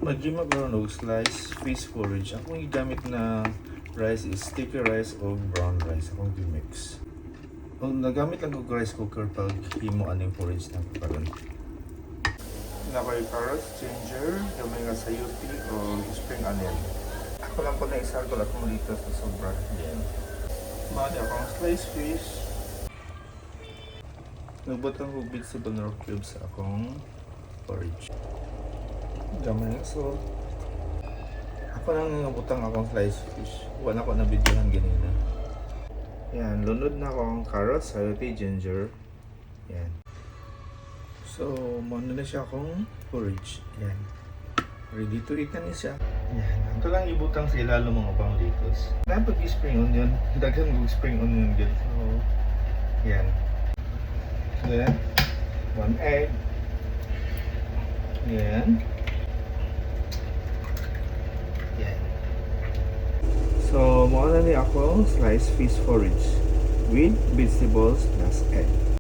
Maghimo karon og slice fish porridge. Akong gigamit na rice is sticky rice o brown rice. Akong gi-mix. Og nagamit lang og rice cooker pag himo aning porridge na karon. Naa koy carrots, ginger, gamay nga sayuti o spring onion. Ako lang po na isagol akong litos na sobra. Yan. Mao akong sliced fish. Nagbutang og vegetable Knorr cubes sa akong porridge. Gamay nga salt. Ako lang nga butang akong sliced fish. Wala ko na videohan ganina. Yan, lunod na ako ang carrots, sayote, ginger. Yan. So, mao na siya akong porridge. Yan. Ready to eat na ni siya. Yan. Ito lang ibutang sa ilalom, mga panglitos. Dapat spring onion. Daghan og spring onion gid. So, yan. Then, one egg. Yan. Yan. So, mao na ni akong sliced fish porridge with vegetables plus egg.